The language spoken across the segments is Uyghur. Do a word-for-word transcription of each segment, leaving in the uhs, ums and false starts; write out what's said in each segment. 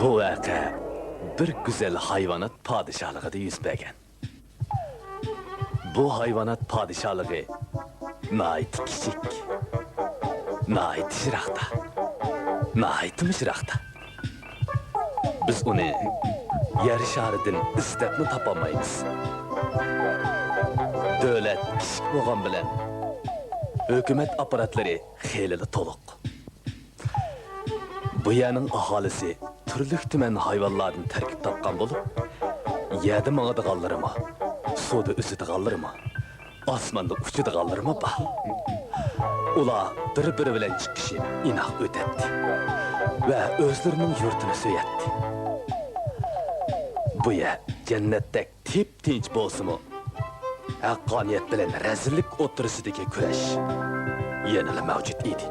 بۇ ۋەقە بىر گۈزەل ھايۋانات پادىشاھلىقىدا يۈز بەرگەن. بۇ ھايۋانات پادىشاھلىقى ناھايىتى كىچىك، ناھايىتى يىراقتا، ناھايىتىمۇ يىراقتا. بىز ئۇنى يەر شارىدىن ئىزدەپمۇ تاپالمايمىز. دۆلەت كىچىك بولغان بىلەن، ھۆكۈمەت ئاپپاراتلىرى خېلىلا تولۇق. بۇ يەرنىڭ ئاھالىسى تۈرلۈك-تۈمەن ھايۋانلاردىن تەركىب تاپقان بولۇپ، يەردە ماڭىدىغانلىرىمۇ، سۇدا ئۈزىدىغانلىرىمۇ، ئاسماندا ئۇچىدىغانلىرىمۇ بار. ئۇلار بىر-بىرى بىلەن چىقىشىپ ئىناق ئۆتەتتى ۋە ئۆزلىرىنىڭ يۇرتىنى سۆيەتتى. بۇ يەر جەننەتتەك تىپ-تىنچ بولسىمۇ، ھەققانىيەت بىلەن رەزىللىك ئوتتۇرىسىدىكى كۈرەش يەنىلا مەۋجۇت ئىدى.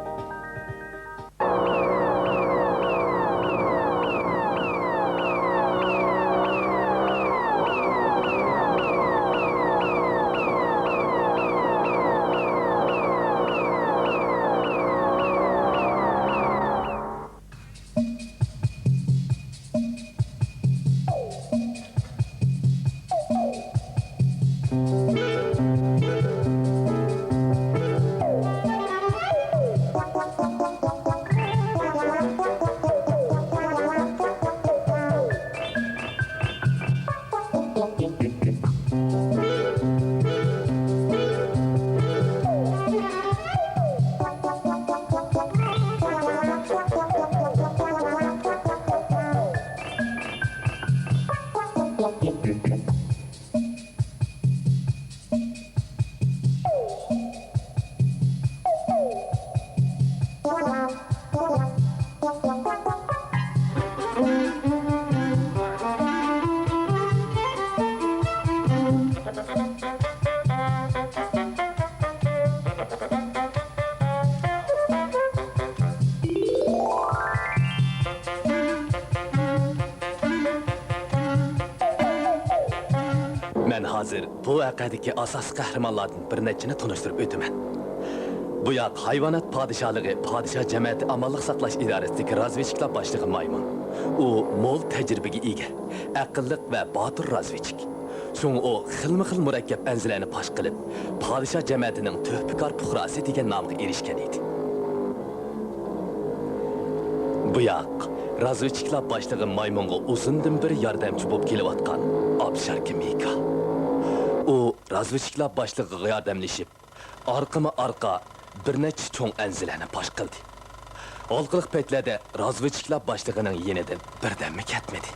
مەن ھازىر بۇ ۋەقەدىكى ئاساسىي قەھرىمانلاردىن بىر نەچچىنى تونۇشتۇرۇپ ئۆتىمەن. بۇ ياق ھايۋانات پادىشاھلىقى پادىشاھ جەمەتى ئامانلىق ساقلاش ئىدارىسىدىكى رازۋېدچىكلار باشلىقى مايمۇن. ئۇ مول تەجرىبىگە ئىگە، ئەقىللىق ۋە باتۇر رازۋېدچىك. شۇڭا ئۇ خىلمۇ خىل مۇرەككەپ ئەنزىلەرنى پاش قىلىپ، پادىشاھ جەمەتىنىڭ تۆھپىكار پۇقراسى دېگەن نامغا ئېرىشكەن ئىدى. بۇ ياق، رازۋېدچىكلار باشلىقى مايمۇنغا ئۇزۇندىن بېرى ياردەمچى بولۇپ كېلىۋاتقان ئابشاركا مىكا. ئۇ رازۋېدچىكلار باشلىقىغا ياردەملىشىپ، ئارقىمۇ ئارقا بىر نەچچە چوڭ ئەنزىلەرنى پاش قىلدى. ھالقىلىق پەيتلەردە رازۋېدچىكلار باشلىقىنىڭ يېنىدىن بىردەممۇ كەتمىدى.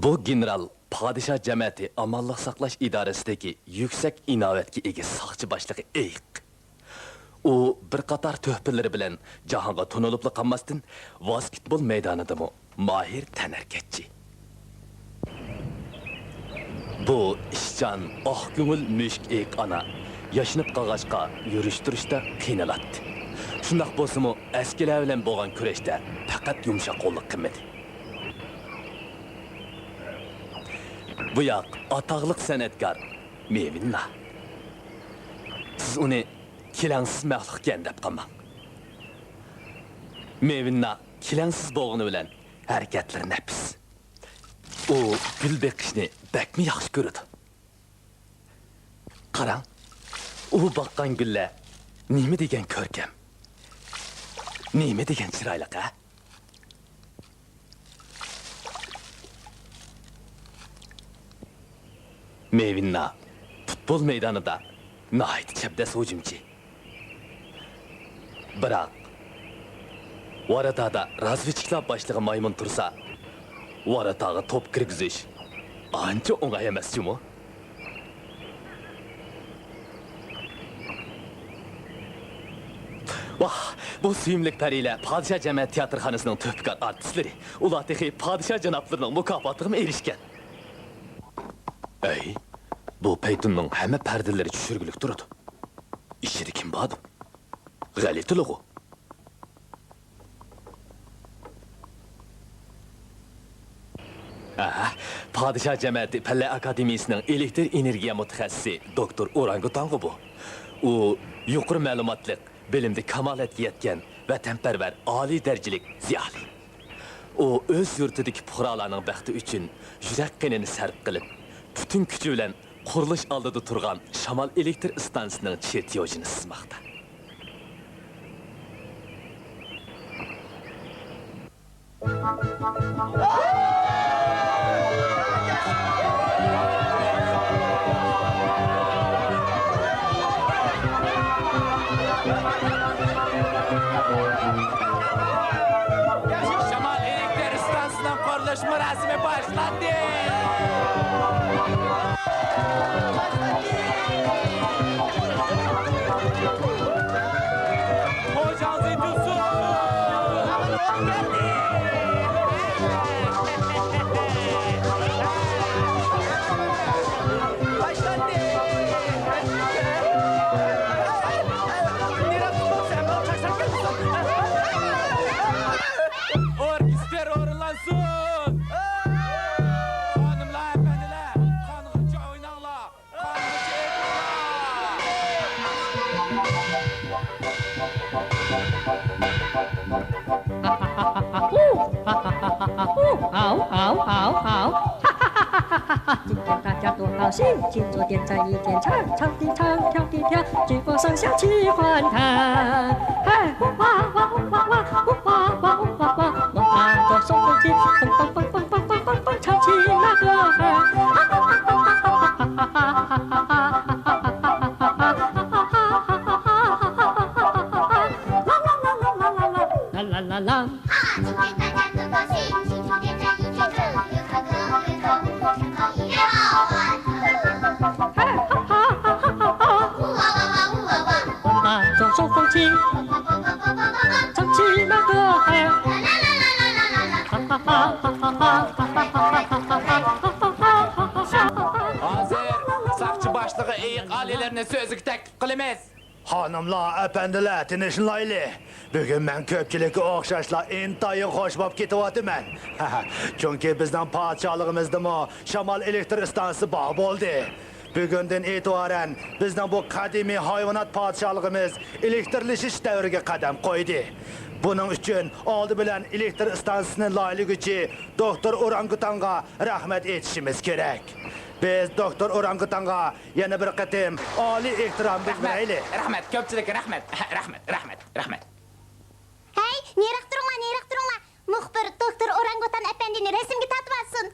بۇ گېنېرال پادىشاھ جەمەتى ئامانلىق ساقلاش ئىدارىسىدىكى يۈكسەك ئىناۋەتكە ئىگە ساقچى باشلىقى ئېيق. ئۇ بىر قاتار تۆھپىلىرى بىلەن جاھانغا تونۇلۇپلا قالماستىن، ۋاسكېتبول مەيدانىدىمۇ ماھىر تەنھەرىكەتچى. بۇ ئىشچان، ئاق كۆڭۈل مۈشۈك ئېيق ئانا ياشىنىپ قالغاچقا يۈرۈش-تۇرۇشتا قىينىلاتتى. شۇنداق بولسىمۇ، ئەسكىلەر بىلەن بولغان كۈرەشتە پەقەت يۇمشاق قوللۇق قىلمىدى. بۇ ياق ئاتاقلىق سەنئەتكار مېۋىننا. سىز ئۇنى كېلەڭسىز مەخلۇقكەن دەپ قالماڭ. مېۋىننا كېلەڭسىز بولغىنى بىلەن ھەرىكەتلىرى نەپىس. ئۇ گۈل بېقىشنى بەكمۇ ياخشى كۆرىدۇ. قاراڭ، ئۇ باققان گۈللەر نېمە دېگەن كۆركەم، نېمە دېگەن چىرايلىق، ھە؟ مېۋىننا پۇتبول مەيدانىدا ناھايىتى چەبدەس ھۇجۇمچى. بىراق، ۋاراتادا رازۋېدچىكلار باشلىقى مايمۇن تۇرسا، ۋاراتاغا توپ كىرگۈزۈش ئانچە ئوڭاي ئەمەس جۇمۇ. ۋاھ، بۇ سۆيۈملۈك پەرىلەر پادىشاھ جەمەت تىياتىرخانىسىنىڭ تۆھپىكار ئارتىسلىرى. ئۇلار تېخى پادىشاھ جانابلىرىنىڭ مۇكاپاتىغىمۇ ئېرىشكەن. ئەي، بۇ پەيتۇننىڭ ھەممە پەردىلىرى چۈشۈرگۈلۈك تۇرىدۇ. ئىچىدە كىم باردۇ؟ غەلىتىلىغۇ. ئەھە، پادىشاھ جەمەتى پەنلەر ئاكادېمىيىسىنىڭ ئېلېكتر ئېنېرگىيە مۇتەخەسسىسى دوكتور ئورانگۇتانغۇ بۇ. ئۇ يۇقىرى مەلۇماتلىق، بىلىمدە كامالەتكە يەتكەن، ۋەتەنپەرۋەر، ئالىي دەرىجىلىك زىيالىي. ئۇ ئۆز يۇرتىدىكى پۇقرالارنىڭ بەختى ئۈچۈن يۈرەك قېنىنى سەرپ قىلىپ، پۈتۈن كۈچى بىلەن قۇرۇلۇش ئالدىدا تۇرغان شامال ئېلېكتر ئىستانسىسىنىڭ چېتىيوژىنى سىزماقتا. شامال ئېلېكتر ئىستانسىسىنىڭ قۇرۇلۇش مۇراسىمى باشلاندى. ئوركېستىر ئورۇنلانسۇن! خانىملار، ئەپەندىلەر، قانغىچە ئويناڭلار! ھازىر ساقچى باشلىقى ئېيىق ئالىيلىرىنى سۆزگە تەكلىپ قىلىمىز. خانىملار، ئەپەندىلەر، تىنچلىنايلى. بۈگۈن مەن كۆپچىلىككە ئوخشاشلا ئىنتايىن خۇش بولۇپ كېتىۋاتىمەن. چۈنكى بىزنىڭ پادىشاھلىقىمىزدىمۇ شامال ئېلېكتر ئىستانسىسى بار بولدى. بۈگۈندىن ئېتىبارەن بىزنىڭ بۇ قەدىمىي ھايۋانات پادىشاھلىقىمىز ئېلېكترلىشىش دەۋرىگە قەدەم قويدى. بۇنىڭ ئۈچۈن ئالدى بىلەن ئېلېكتر ئىستانسىسىنى لايىھىلىگۈچى دوكتور ئورانگۇتانغا رەھمەت ئېيتىشىمىز كېرەك. بىز دوكتور ئورانگۇتانغا يەنە بىر قېتىم ئالىي ئېھتىرام بىلدۈرەيلى. رەھمەت، كۆپچىلىك، رەھمەت، رەھمەت، رەھمەت، رەھمەت. ھەي، نېرىراق تۇرۇڭلار، نېرىراق تۇرۇڭلار! مۇخبىر دوكتور ئورانگۇتان ئەپەندىنى رەسىمگە تارتىۋالسۇن.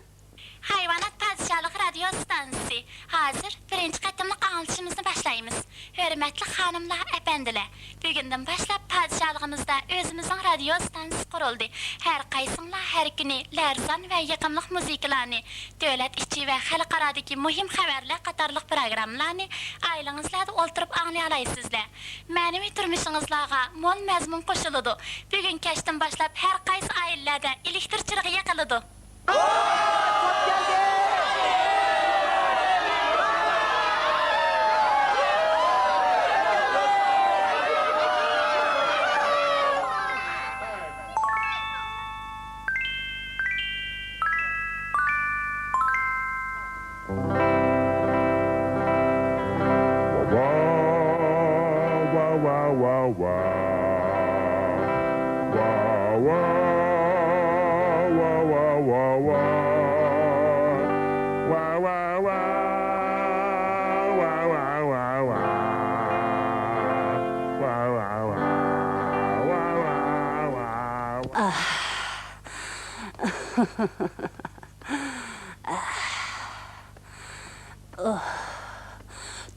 ھايۋانات پادىشاھلىقى رادىيو ئىستانسىسى، ھازىر بىرىنچى قېتىملىق ئاڭلىتىشىمىزنى باشلايمىز. ھۆرمەتلىك خانىملار، ئەپەندىلەر، بۈگۈندىن باشلاپ پادىشاھلىقىمىزدا ئۆزىمىزنىڭ رادىيو ئىستانسىسى قۇرۇلدى. ھەر قايسىڭلار ھەر كۈنى لەرزان ۋە يېقىملىق مۇزىكىلارنى، دۆلەت ئىچى ۋە خەلقئارادىكى مۇھىم خەۋەرلەر قاتارلىق پروگراممىلارنى ئائىلىڭىزلەردە ئولتۇرۇپ ئاڭلىيالايسىزلەر. مەنىۋى تۇرمۇشىڭىزلارغا مول مەزمۇن قوشۇلىدۇ. بۈگۈن كەچتىن باشلاپ ھەر قايسى ئائىلىلەردە ئېلېكتر چىرىغى يېقىلىدۇ.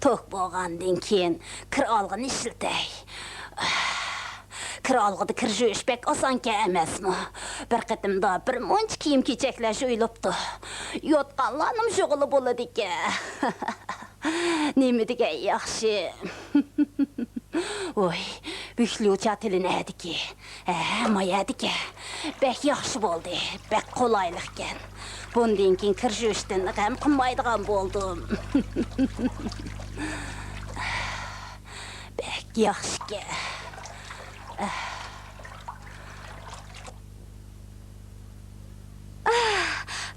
توك بولغاندىن كېيىن كىر ئالغىنى ئىشلىتەي. كىر ئالغۇدا كىر يۇيۇش بەك ئاسانكەن ئەمەسمۇ؟ بىر قېتىمدا بىر مۇنچە كىيىم-كېچەكلەر يۇيۇلۇپتۇ. يوتقانلارنىڭ يۇغىلى بولىدىكەن. نېمە دېگەن ياخشى. ۋوي، ۋىخليۇچا تىلى نەدىكى؟ ھە، مايەدىكەن. بەك ياخشى بولدى. بەك قولايلىقكەن. بۇندىن كېيىن كىر يۇيۇشتىن غەم قىلمايدىغان بولدۇم. بەك ياخشىكەن.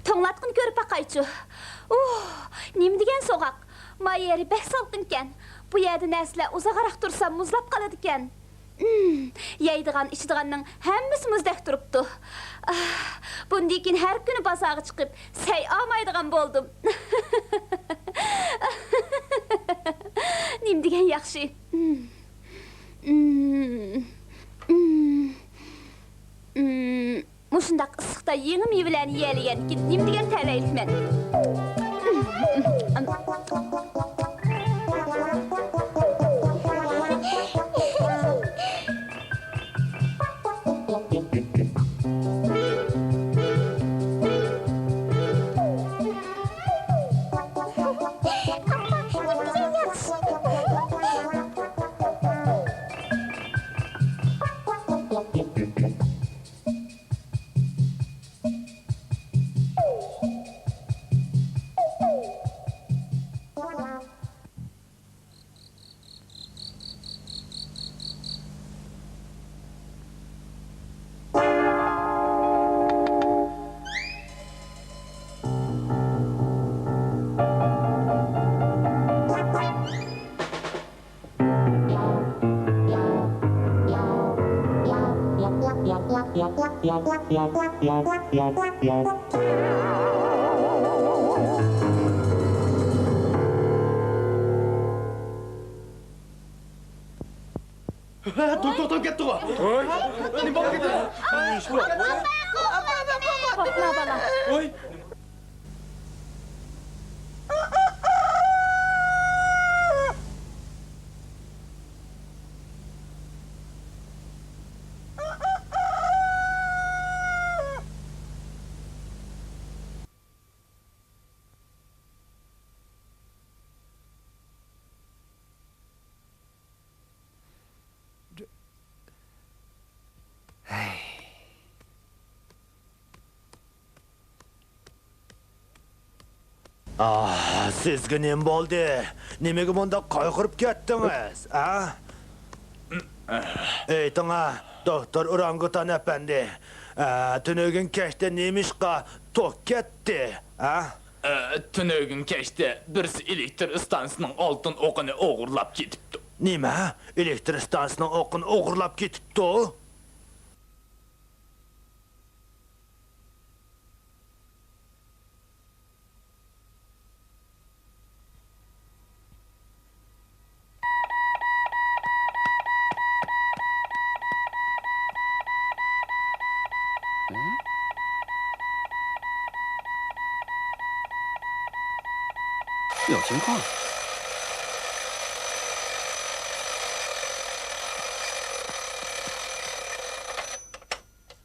توڭلاتقۇنى كۆرۈپ باقايچۇ. ئۇھ، نېمە دېگەن سوغۇق. ما يېرى بەك سالقىنكەن. بۇ يەردە نەرسىلەر ئۇزاقراق تۇرسا مۇزلاپ قالىدىكەن. ئىم، يەيدىغان، ئىچىدىغاننىڭ ھەممىسى مۇزدەك تۇرۇپتۇ. ئاھ، بۇندىن كېيىن ھەر كۈنى بازارغا چىقىپ، سەي ئالمايدىغان بولدۇم. نېمە دېگەن ياخشى. ئىم، ئىم، ئىم، ئىم. مۇشۇنداق ئىسسىقتا يېڭى مېۋىلەرنى يېيەلىگەنكىن نېمە دېگەن تەلەيلىكمەن. توختاپ كەتتىغۇ. ۋاي. نېمە بولۇپ كەتتى؟ نېمە ئىش بۇ؟ قورقما، بالا. ۋاي. ئاھ، سىزگە نېمە بولدى؟ نېمىگە مۇنداق قايغۇرۇپ كەتتىڭىز، ھە؟ ئېيتىڭا، دوختۇر ئورانگۇتان ئەپەندى، ئە، تۈنۈگۈن كەچتە نېمىشقا توك كەتتى، ھە؟ ئە، تۈنۈگۈن كەچتە بىرسى ئېلېكتر ئىستانسىسىنىڭ ئالتۇن ئوقىنى ئوغرىلاپ كېتىپتۇ. نېمە؟ ئېلېكتر ئىستانسىسىنىڭ ئوقىنى ئوغرىلاپ كېتىپتۇ؟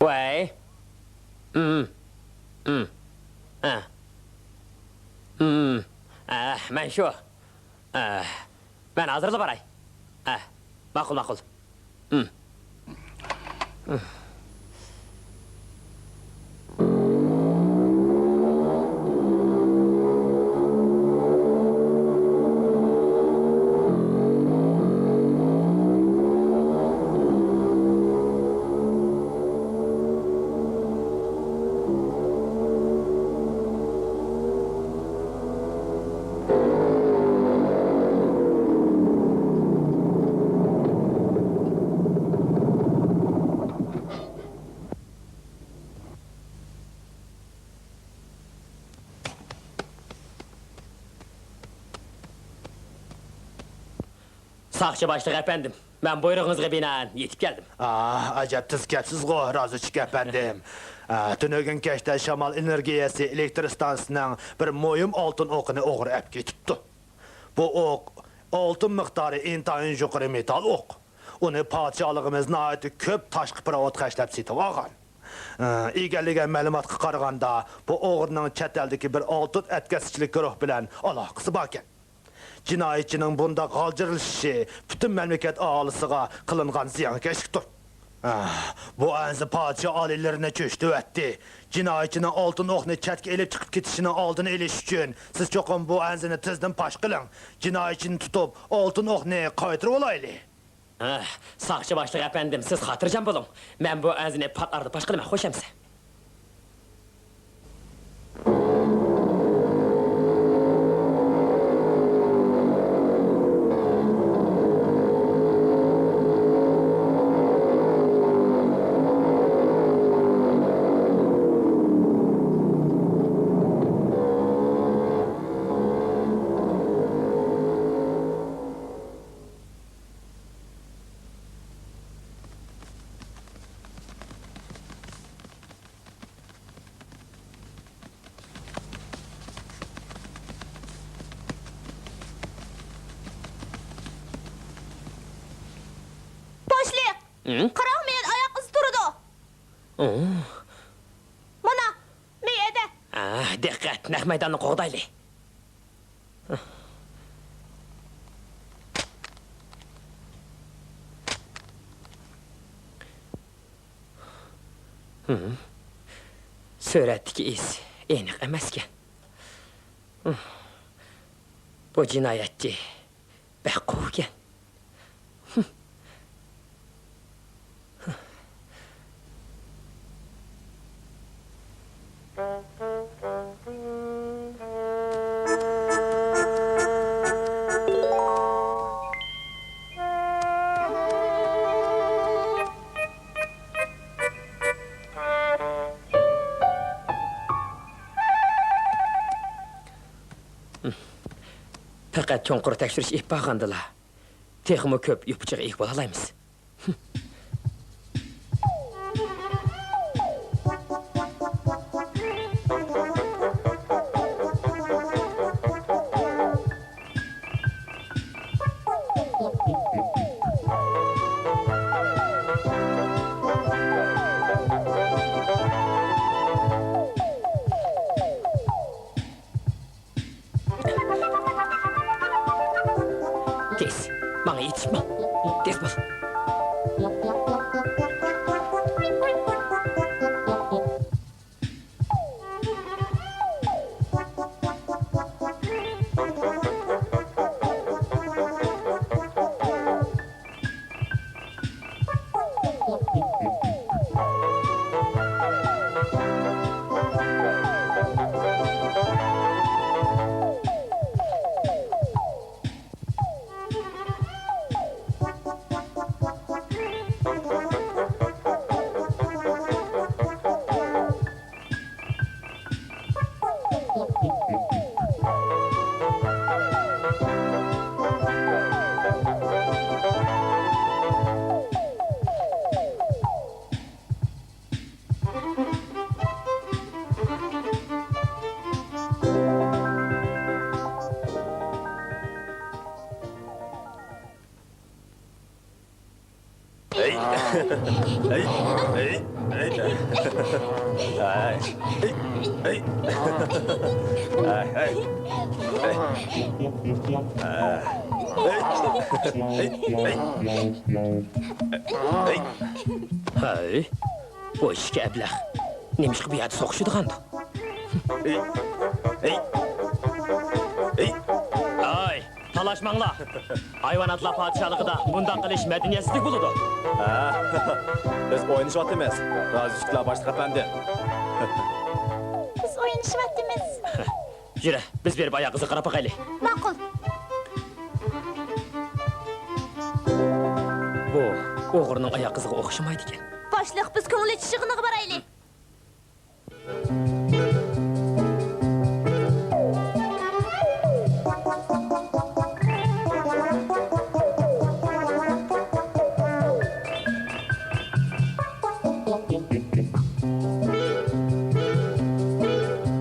ۋەي. ئىم. ئىم. ئە. ئىم. ئە، مەن شۇ. ئە، مەن ھازىرلا باراي. ئە، ماقۇل، ماقۇل. ئىم. ساقچى باشلىق ئەپەندىم، مەن بۇيرۇقىڭىزغا بىنائەن يېتىپ كەلدىم. ئاھ، ئەجەب تېز كەپسىزغۇ، رازىچىك ئەپەندىم. ئە، تۈنۈگۈن كەچتە شامال ئېنېرگىيەسى ئېلېكتر ئىستانسىسىنىڭ بىر مۇھىم ئالتۇن ئوقىنى ئوغرى ئەپ كېتىپتۇ. بۇ ئوق ئالتۇن مىقدارى ئىنتايىن يۇقىرى مېتال ئوق. ئۇنى پادىشاھلىقىمىز ناھايىتى كۆپ تاشقى پېرېۋوت خەجلەپ سېتىۋالغان. ئە، ئىگىلىگەن مەلۇماتقا قارىغاندا، بۇ ئوغرىنىڭ چەت ئەلدىكى بىر ئالتۇن ئەتكەسچىلىك گۇرۇھ بىلەن ئالاقىسى باركەن. جىنايەتچىنىڭ بۇنداق غالجىرلىشىشى پۈتۈن مەملىكەت ئاھالىسىغا قىلىنغان زىيانكەشلىكتۇر. ئاھ، بۇ ئەنزە پادىشاھ ئالىيلىرىنى چۆچۈتۈۋەتتى. جىنايەتچىنىڭ ئالتۇن ئوقنى چەتكە ئېلىپ چىقىپ كېتىشىنىڭ ئالدىنى ئېلىش ئۈچۈن، سىز چوقۇم بۇ ئەنزىنى تېزدىن پاش قىلىڭ. جىنايەتچىنى تۇتۇپ، ئالتۇن ئوقنى قايتۇرۇۋالايلى. ھە، ساقچى باشلىق ئەپەندىم، سىز خاتىرجەم بولۇڭ. مەن بۇ ئەنزىنى پات ئارىدا پاش قىلىمەن، خوش ئەمىسە. قاراڭ، مېيەدە ئاياق ئىزى تۇرىدۇ. مانا، مېيەدە. ئاھ، دىققەت، نەق مەيداننى قوغدايلى. سۈرەتتىكى ئىز ئېنىق ئەمەسكەن. بۇ جىنايەتچى بەك قۇۋكەن. پەقەت چوڭقۇر تەكشۈرۈش ئېلىپ بارغاندىلا، تېخىمۇ كۆپ يۇپىچىغا ئىگە بولالايمىز. تېز، ماڭا يېتىشىپ بول. تېز بول. ھەي، بۇ ئىككى ئەبلەخ نېمىشقا بۇ يەردە سوقۇشىدىغاندۇ؟ ھەي! تالاشماڭلار! ھايۋاناتلار پادىشاھلىقىدا بۇنداق قىلىش مەدەنىيەتسىزلىك بولىدۇ. ھە، بىز ئوينىشىۋاتىمىز، رازى تۇتۇڭلار، باشلىق ئەپەندى. بىز ئوينىشىۋاتىمىز. يۈرە، بىز بېرىپ ئاياغ ئىزىغا قاراپ باقايلى. ماقۇل. بۇ ئوغرىنىڭ ئاياق ئىزىغا ئوخشىمايدىكەن. باشلىق، بىز كۆڭۈل ئېچىش يىغىنىغا بارايلى.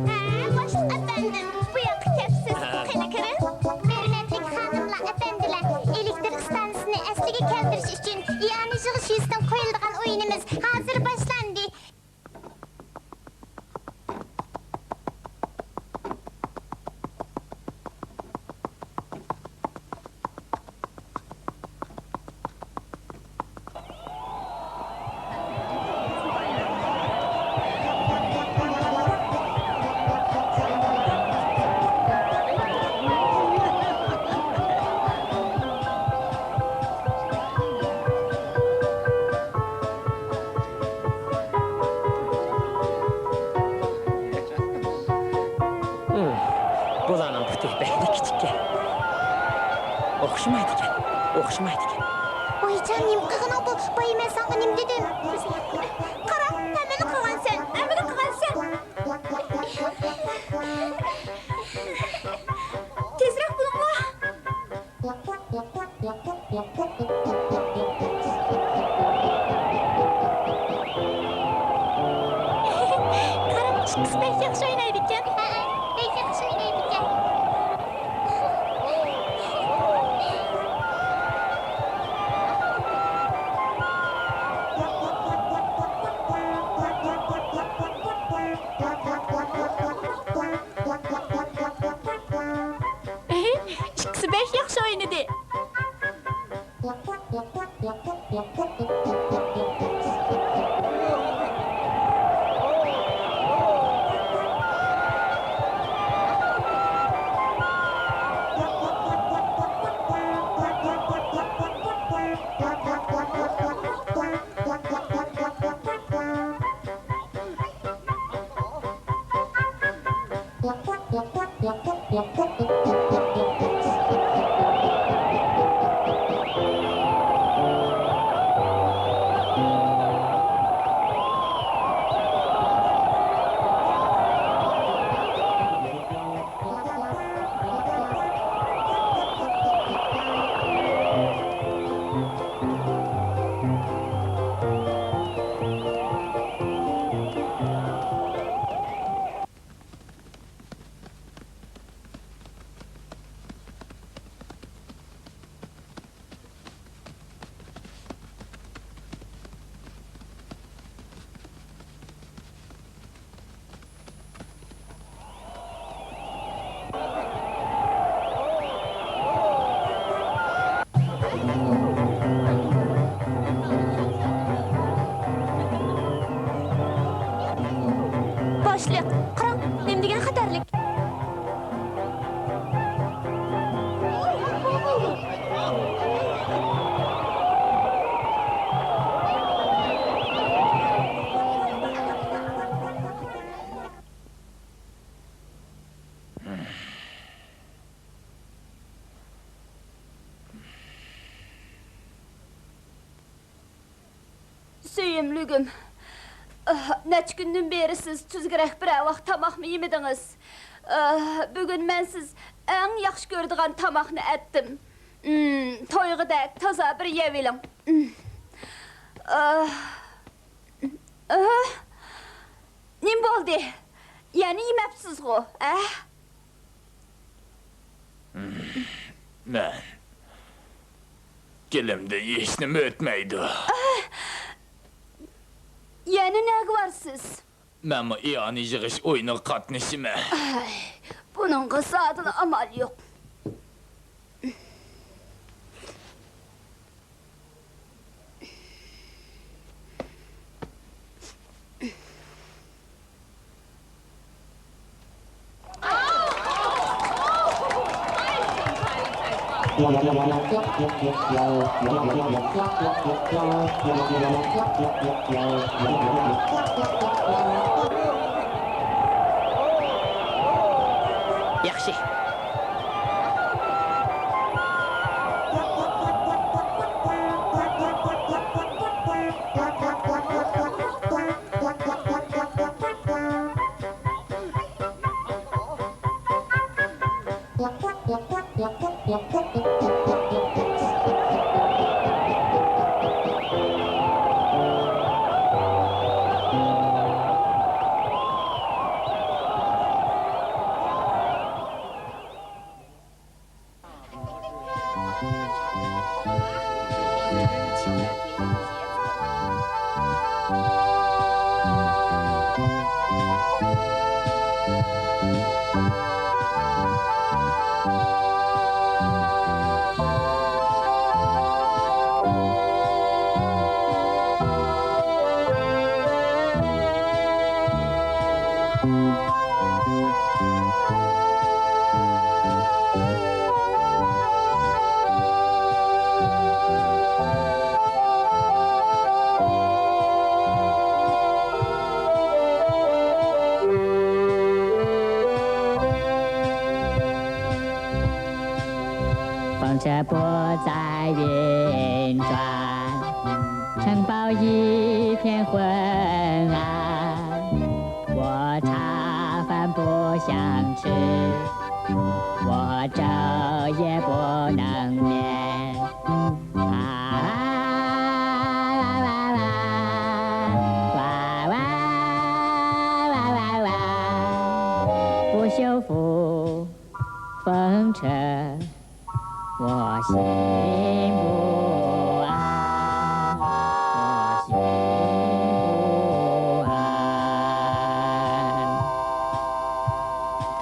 ھە، باشلىق ئەپەندىم، بۇ ياققا كەپسىز. قېنى كىرىڭ. ھۆرمەتلىك خانىملار، ئەپەندىلەر، ئېلېكتىر ئىستانسىسىنى ئەسلىگە كەلتۈرۈش ئۈچۈن ئىئانە يىغىش يۈزىسىدىن قويۇلىدىغان ئويۇنىمىز ھازىر باشلاندى. بۇلارنىڭ پۇتى بەكلا كىچىككەن. ئوخشىمايدىكەن، ئوخشىمايدىكەن. ۋايجان، نېمە قىلغىنىڭ بۇ؟ باي، مەن ساڭا نېمە دېدىم؟ قارا، ھەممىنى قىلغانسەن، ھەممىنى قىلغانسەن. تېزرەك بولۇڭلار. قاراڭ، ئىككىسى بەك ياخشى ئوينايدىكەن. ھەئە، بەك ياخشى ئوينايدىكەن. باشلىق، قاراڭ، نېمە دېگەن خەتەرلىك! سۆيۈملۈكۈم، ئاھ، نەچچە كۈندىن بېرى سىز تۈزۈكرەك بىرەر ۋاق تاماقمۇ يېمىدىڭىز. ئاھ، بۈگۈن مەن سىز ئەڭ ياخشى كۆرىدىغان تاماقنى ئەتتىم. ئىم، تويغۇدەك تازا بىر يەۋېلىڭ. ئىم. ئاھ. ئاھ. نېمە بولدى؟ يەنە يېمەپسىزغۇ، ئە؟ مەن گېلىمدىن ھېچنېمە ئۆتمەيدۇ. ئاھ. يەنە نەگە بارىسىز؟ مەنمۇ ئىئانە يىغىش ئويۇنىغا قاتنىشىمەن. ئاي، بۇنىڭغا زادىلا ئامال يوق. ياخشى.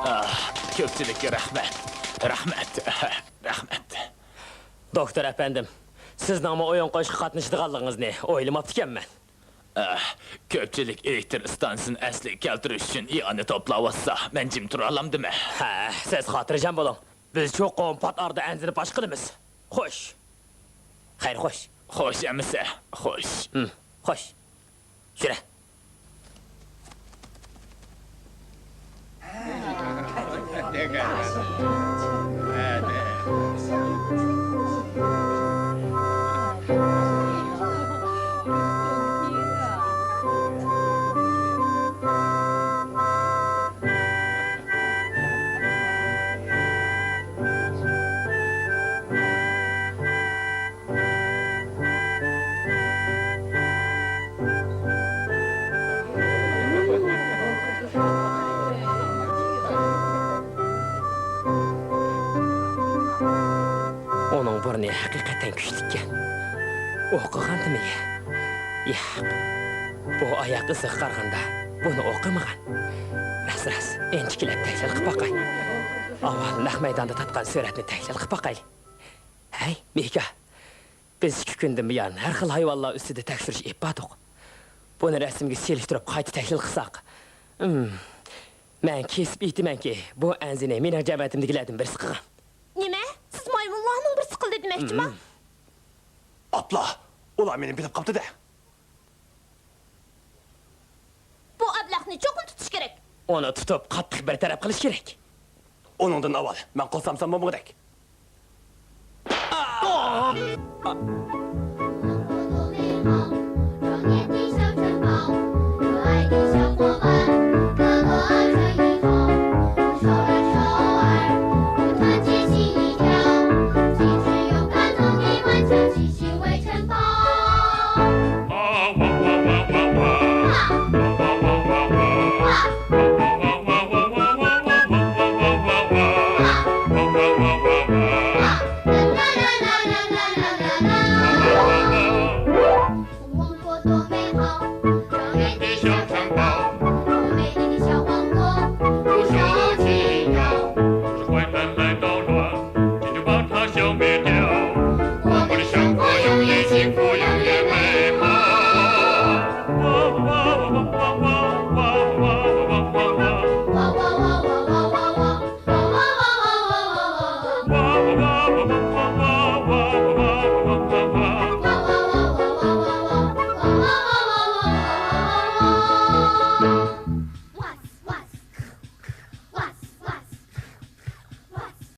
ئاھ، كۆپچىلىككە رەھمەت، رەھمەت، رەھمەت. دوختۇر ئەپەندىم، سىزنىڭمۇ ئويۇن قويۇشقا قاتنىشىدىغانلىقىڭىزنى ئويلىماپتىكەنمەن. ئەھ، كۆپچىلىك ئېلېكتر ئىستانسىسىنى ئەسلىگە كەلتۈرۈش ئۈچۈن ئىئانە توپلاۋاتسا، مەن جىم تۇرالامدىمەن؟ ھە، سىز خاتىرجەم بولۇڭ. بىز چوقۇم پات ئارىدا ئەنزىنى پاش قىلىمىز. خوش. خەير، خوش. خوش ئەمىسە، خوش. ھىم، خوش. يۈرە. ئۇنىڭ بۇرنى ھەقىقەتەن كۈچلۈككەن. ئوقۇغاندىمۇ يا؟ ياق. بۇ ئاياق ئىزىغا قارىغاندا، بۇنى ئوقۇمىغان. راست، راست، ئىنچىكىلەپ تەھلىل قىلىپ باقاي. ئاۋۋال نەق مەيداندا تارتقان سۈرەتنى تەھلىل قىلىپ باقايلى. ھەي، مىكا، بىز ئىككى كۈندىن بۇيان ھەر خىل ھايۋانلار ئۈستىدە تەكشۈرۈش ئېلىپ باردۇق. بۇنى رەسىمگە سېلىشتۇرۇپ قايتا تەھلىل قىلساق. ئىم، مەن كېسىپ ئېيتىمەنكى، بۇ ئەنزىنى مېنىڭ جەمەتىمدىكىلەردىن بىرسى قىلغان. نېمە؟ سىز مايمۇنلارنىڭ بىرسى قىلدى دېمەكچىما؟ ئىم. ئاپلا، ئۇلار مېنى بىلىپ قاپتۇ-دە. بۇ ئەبلەخنى چوقۇم تۇتۇش كېرەك. ئۇنى تۇتۇپ، قاتتىق بىر تەرەپ قىلىش كېرەك. ئۇنىڭدىن ئاۋۋال مەن قول سالمىسام بولمىغۇدەك.